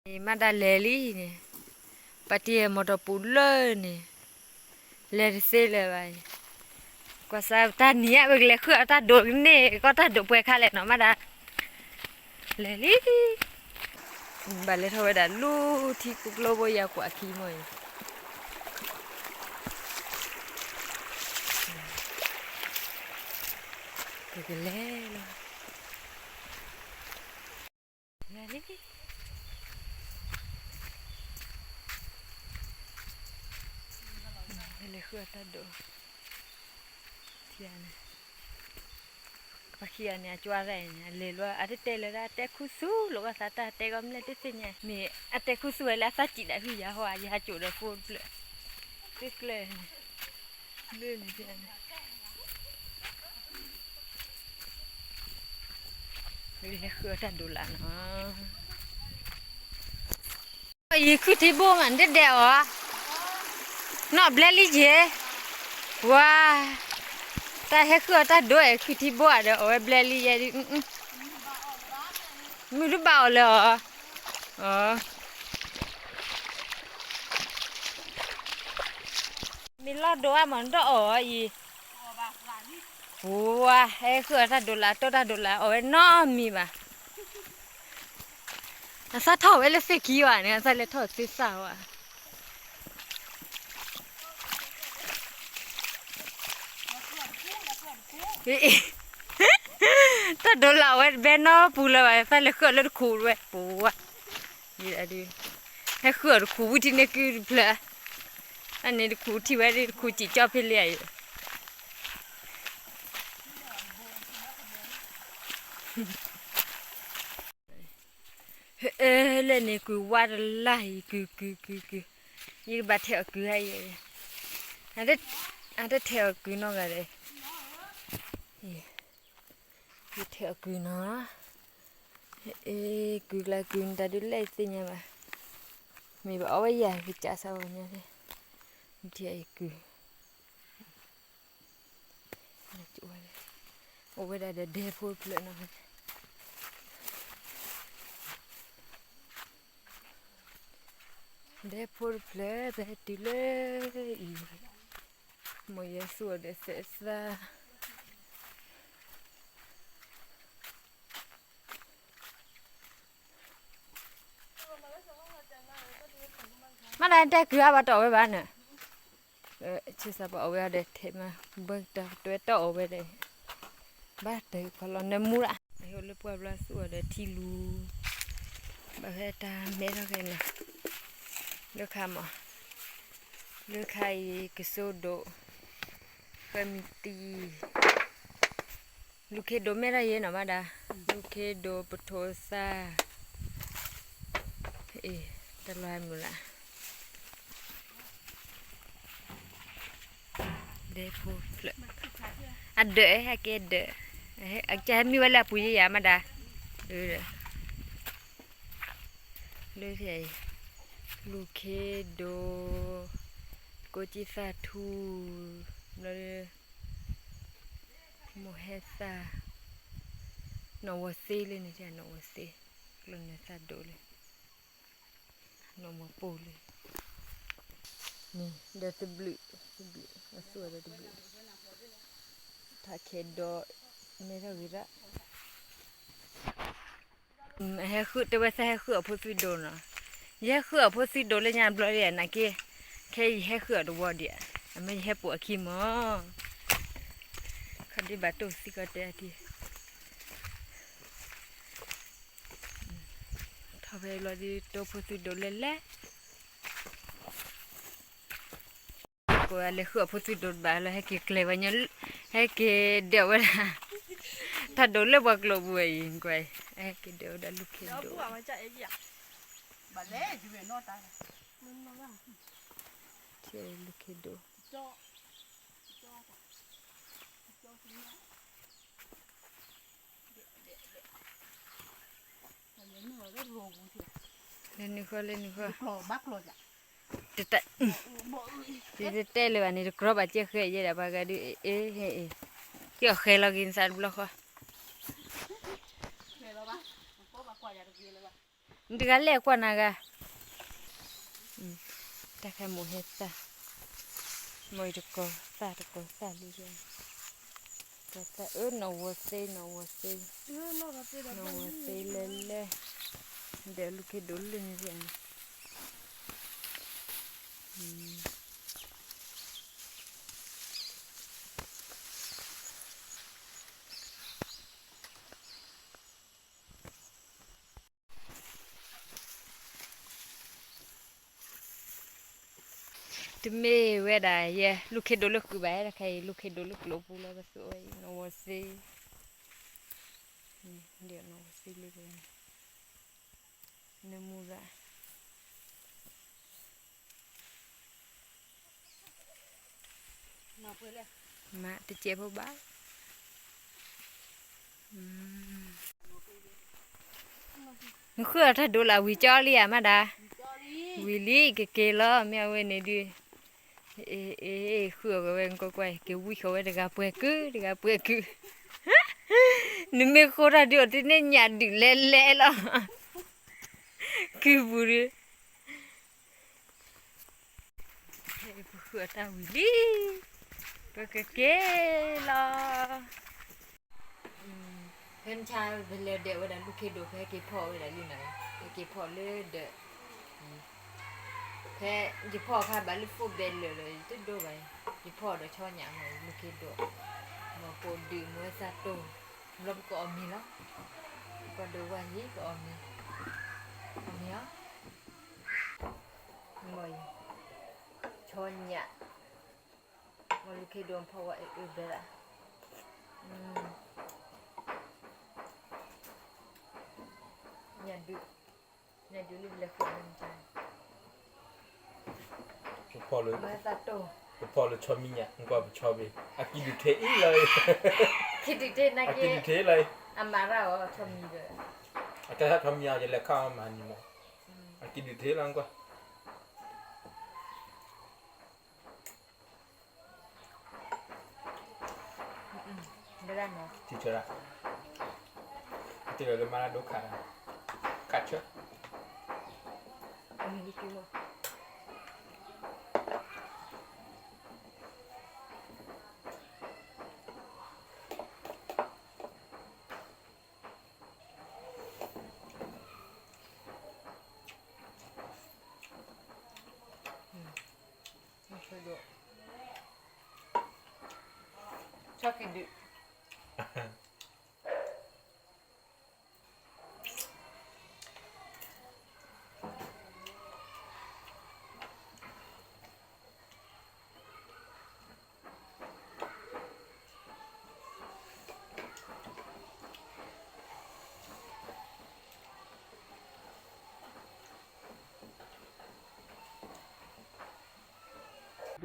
မၤဒၣ်လဲၤလံန့ၣ်, ပှၤတံၢ်မီၢ်တီၢ်ပူၤလၢန့ၣ်, လဲၤတသ့လၢၤဘၣ်အံၤ, ကွၢ်စၢ်တၢ်နံၤဧါ ပကလဲၤဃုအီၣ်တၢ်ဒိးန့ၣ် ကီၢ်တၢ်ဒိးပှဲၤခါလဲၣ်နီၤ မၤဒၣ်, လဲၤလံ, ဘၣ်လဲၤထီၣ်ဝဲဒၣ်လူထံကျိဘိယၤကွၢ်ခံမီၢ်အံၤ, ပကလဲၤလီၤ. လဲၤဃုအီၣ်တၢ်ဒိး, ထံန့ၣ်, ပှၤခံဂၤန့ၣ် အကၠွါရၣ်အံၤန့ၣ် အလဲၤလီၤ အတတဲလၢၤဒၣ် တဲခူသူၣ်လိာ်ဘၣ်သးတၢ်တဲဂီၢ်မ့ၢ်လဲၣ်တသ့ၣ်ညါ မ့ၢ်အတဲခူသူၣ်ဝဲလၢအသၣ်စံးဒၣ်ဖုယၤဟီ ယဟးကိာ်ဒီးဖိတဖျၢၣ်, တကျၢၢ်န့ၣ်, လၢန့ၣ် လဲၤဃုအီၣ်တၢ်ဒိးလၢ်နီၤ, ယခုၣ်ထံဘိမး နတဒဲးအီၤ, နီၢ်ဘျဲလံယဲ, ဝါ, တၢ်ဟဲဃုအီၣ်တၢ်ဒိးအဲၣ် ခုၣ်ထံဘိဧါဒီး အဝဲဘျဲလံယဲ, မုၢ်တဘၣ်အီၤလၢအီၤ, မ့ၢ်လီၢ်ဒိၣ်အါမး နတအီၣ်အီၤအံၤ, ဝါ, ဟဲဃုအီၣ်တၢ်ဒိးလၢ် တိၢ်တၢ်ဒိးလၢ် အီၣ်ဝဲနီတမံၤဘၣ် အသၣ်ထီၣ်ဝဲလၢသ့ၣ်ခံဘၣ်န့ၣ် အသၣ်လဲၤထီၣ်သ့ၣ်သၣ်ဝဲ, တၢ်ဒိးလၢ်ဝဲတဘဲနီတပူၤလၢၤဘၣ် သၣ်လဲၤဃုအီၣ်လၢတခူးဝဲပူၤဝဲ, ဟဲဃုအီၣ်တခူးဝံထံန့ၢ်ကုတဖျၢၣ်, အန့ၣ်တခူးထံၣ်ဝဲဒၣ်တခူးစံၣ်ကၠီဖဲလဲၣ်အံၤ လၢန့ၣ် ကုၤဝါတလါအံၤ ကုၤ ကုၤ ကုၤ ကုၤ, ယကဘၣ်ထဲးအီၣ်ကုၤဟါအံၤ, အတထဲးအီၣ်ကုၤနီတဂၤဒီး, ယထဲးအီၣ်ကုၤနီၤ, ကုၤကျါကုၤနတၢ်ဒုးလဲၣ်သ့ၣ်ညါဘၣ်, မ့ၢ်ဘၣ်အီၣ်ဝဲယၤကစးစၢ်ဝဲညါ, ယထဲးအီၣ်ကုၤ အိၣ်ဝဲဒၣ်ဒီးဒဲဖိတဖျၢၣ်နီၤ, ဒဲဖိတဖျၢၣ် ပဟဲတုၤလၢအံၤ, မ်ယဲသူၣ်အီၤဒီးသဲးသၣ် မ့ၢ်ဒၣ်တဲကုၤအါဘၣ်တအီၣ်ဝဲဘၣ်န့ၣ်, ဆ့စးပှၤအီၣ်ဝဲအီၤဒီးထဲးမး, ဘၣ်တၢ်တွဲတၢ်အီၣ်ဝဲဒီး, ဘၣ်တၢ်ခီလီၤနၢမူရၣ်, အဟဲအိၣ်လၢပှၢ်ဘျီသူၣ်အီၤဒီးထံလူၤ, ဘၣ်ဖဲတၢ်မဲထီၣ်ခဲန့ၣ်, လၢခါမး, လၢခါအံၤကစိဒိၣ်, ဃဲမံၤတံၢ် လူၤခ့ဒိၣ်မဲထီၣ်ယဲနီၤမးဒၣ်, လူၤခ့ဒိၣ်ပထိးသၣ်, အ့ တၢ်လီၤဟဲမုၢ်လၢ်, ဒဲဖိဖျၢၣ်, အဒၢးဟဲက့ၤဒၢး, အကဟဲမံဝဲလၢအပူၤယဲယၤမးဒၣ်, လၢဖဲအံၤ, လူၤခ့ဒိၣ်, ကိးကံသၣ်ထူ, ဘျီ မိၢ်ဟဲသၣ်, နီၢ်ဝီၤသ့လၢန့ၣ် နီၢ်ဝီၤသ့, ကျိနၢၤသၣ်ဒိၣ်လၢ, နီၢ်မီၤပိၢ်လၢ, န့ၣ်ဒီးသဘျုး, သဘျုး, အသူၣ်အီၤဒီးသဘျုး, ထးခဲဒီး, မဲထီၣ်ဂ့ၤဒၣ် ဟဲဃုတဲဝဲသးဟဲဃုအီၣ်ဖိသွံဒိၣ်နီၤ, ယဟဲဃုအီၣ်ဖိသွံဒိၣ်လၢညါဘျီဒ်အံၤနာ်က့, ခဲအံၤယဟဲဃုအီၣ်တဝီဒံး, အမ့ၢ်ယဟဲပိာ်အခံမီၤ, ခီဒံးဘၣ်တိၢ်သံကီးတဲအတံၢ်, ထီၣ်ဖဲဘျီဒ်တိၢ်ဖိသွံဒိၣ်လဲၣ်လဲၣ် ကွၢ်လဲၤဃုအီၣ်ဖိသွံဒိၣ်တဘၣ်လၢ ဟဲက့ၤကျဲၤဝဲညီ, ဟဲက့ၤဒၢးဝဲဒၣ်, တၢ်ဒိၣ်လၢပှၤကျိာ်ပူၤဝဲအံၤ ကွၢ်, ဟဲက့ၤဒၢးဝဲဒၣ်လူၤခ့ဒိၣ်, လူၤခ့ဒိၣ်, လဲၤနုာ်ဃီ လဲၤနုာ်ဃီ, ယတတဲလၢၤဘၣ်န့ၣ် တကြီဘၣ်ကဲဃဲယဲဒၣ်ပှၤဂၤဒုး, အ့ ဟဲအ့, ကဲအီၣ်ဃဲလီၤက့ၤနသးတဘျီဃီ, ဃဲလီၤဘၣ်, ပှၤကွၢ်ယၤတဂ့ၤလၢၤဘၣ် နတဂၤလဲၣ်ကွၢ်နၤဂၤ, တၢ်ခါမိၢ်ဟဲသၣ်, မိၢ်အံၤတကိးသၣ်တကိးသၣ်လံ, တကိးသၣ်အၢ နီၢ်ဝီၤသ့ နီၢ်ဝီၤသ့, နီၢ်ဝီၤသ့လဲၣ်လဲၣ်, ဒီးလူၤခ့ဒိၣ်လၢန့ၣ်, တမ့ၢ်ဝဲဒၣ်ယဲ လူၤခ့ဒိၣ်လၢဃုာ်ဘၣ်, တၢ်ခါအံၤ လူၤခ့ဒိၣ်လၢကျိပူၤလီၤ, ပသူအီၤအံၤ နီၢ်ဝီၤသ့, နီၢ်ဝီၤသ့လၢ နမူရၣ် မၤတစဲးဖိဘၣ်, နဃုအီၤတၢ်ဒိးလၢဝံၤကၠီလံဧါ မၤဒါ, ဝံၤလံ ကက့ၤလီၤ မ့ၢ်အဝဲန့ၣ်ဒုး, ဃုအီၤဝဲ ကွၢ်ကွၢ် က့ၤဝံဃီၤဝဲတဂၤပှဲၤကု တဂၤပှဲၤကု, နမ့ၢ်ဃိတၢ်ဒုးအီၤတန့ၢ်ညၣ်ဒုးလဲၤလဲၤလီၤ, ကုပူၤဒုး ပဃုအီၤတၢ်ဝံၤလံ, ပကက့ၤလီၤ, ဖဲမဆါ ပလဲၤဒဲးဝဲဒၣ်လူၤခ့ဒိၣ် ပဟဲက့ၤဖီၣ်ဝဲဒၣ်လံနီၤ, ပက့ၤဖီၣ်လၢဒီး, ဖဲယဖီၣ်အခါဘၣ်လၢ four bed လၢာ်လၢာ် ယတဒိဘၣ်, ယဖီၣ်ဒီးဆီညၣ်မ့ၢ်လူၤခ့ဒိၣ်, မ့ၢ်ကိးဒုးမ့ၢ်သၣ်တိၢ်, ဘျီပကအီၣ်မ့ၤလီၤ, ပကဒီးဝဲယံၤ ပအီၣ်မ့ၤ, အီၣ်မ့ၤအီၤ, မ့ၢ် ဆီညၣ်, မ့ၢ်လူၤခ့ဒိၣ်ဖီၣ်ဝဲအၢဘဲဒၣ်, ညၣ်ဒုး, ညၣ်ဒုးလၢပလဲၤဃုာ်လၢမဆါ, ပဖီၣ်လၢ, ပဖီၣ်လၢဆီမံၤညၣ် နကွၢ်ပဆီဘ့ၣ် အကံၣ်ဒုးထဲအံၤလီၤ, ကံၣ်ဒုးထဲနက့, အကံၣ်ဒုးထဲလီၤ, အမၤရၣ်အီၤဆီမံၤဒီး, အကဲဆီမံၤအီၤ ယလဲၤခါအီၤမၤန့ၣ်မး, အကံၣ်ဒုးထဲလီၤ နကွၢ် ထံဆၢဒၣ်, တ့ၢ်လီၤလၢမၤလၢဒိခး, ခးဆၢ, ဆီကံၣ်ဒုး,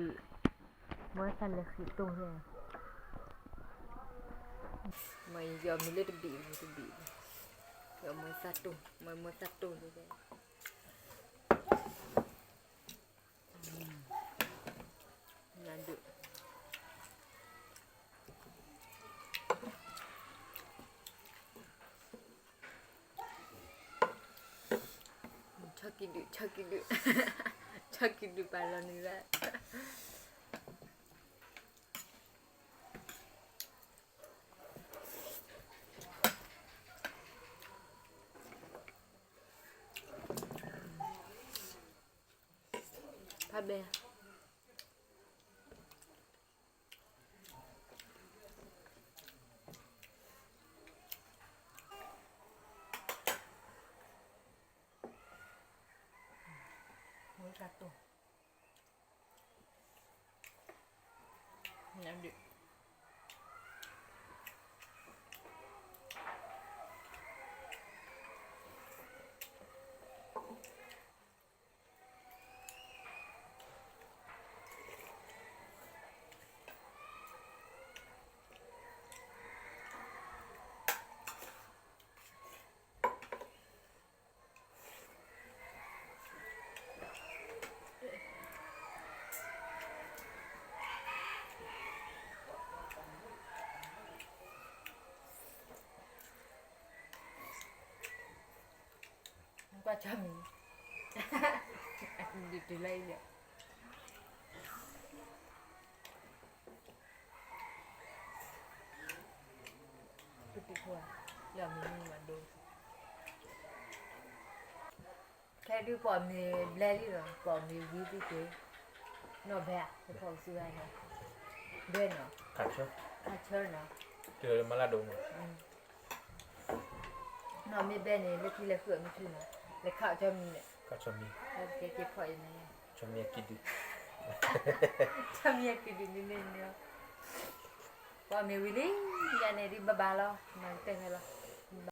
ဒုး, မ့ၢ်သးလဲၤဃံးတိၢ်လဲၣ်, မ့ၢ်ယီၤမ့ၢ်လၢတဘ့ၣ်တဘ့ၣ်, ယီၤမ့ၢ်သးတိၢ်, မ့ၢ်မ့ၢ်သးတိၢ်လဲၣ်, နဒုး ဆီကံၣ်ဒုး, ဆီကံၣ်ဒုး, ဆီကံၣ်ဒုးပာ်လီၤနုၤလၢ ဖးဘဲ မုၢ်တၢ်တိၢ် နဒုး ဆီမံၤ, ဒုးတုၤလၢအံၤဒီး ပတံၤခိၣ်, လၢအမံၤမံၤမးဒိ, ခဲဒုးပိာ်မ့ၤဘျဲလံလီၤ, ပိာ်မ့ၤဝံၤသ့က့ၤ, နီၢ်ဘဲဧါ, ပဖီၣ်ကစုဝဲန့ၣ်, ဘဲနီၤ, ခးဆၢနီၤ, မၤလၢဒိၣ်မး, နီၢ်မ့ၢ်ဘဲန့ၣ် လၢခံလဲၤဃုအီၣ်မ့ၣ်ထူနီၤ, လဲၤခးအီၣ်ဆီမံၤန့ၣ်, ခးဆီမံၤ, ကဲက့ၤဖီၣ်အံၤန့ၣ်, ဆီမံၤအကံၢ်ဒုး, ဆီမံၤအကံၢ်ဒုးမ့ၢ်မ့ၢ်န့ၣ်, ပိာ်မ့ၤဝံၤလံ, ယၤန့ၣ်ဒုးဘၣ်ဘၣ်လီၤ, မၤကတၢၢ်ဖဲလီၤ.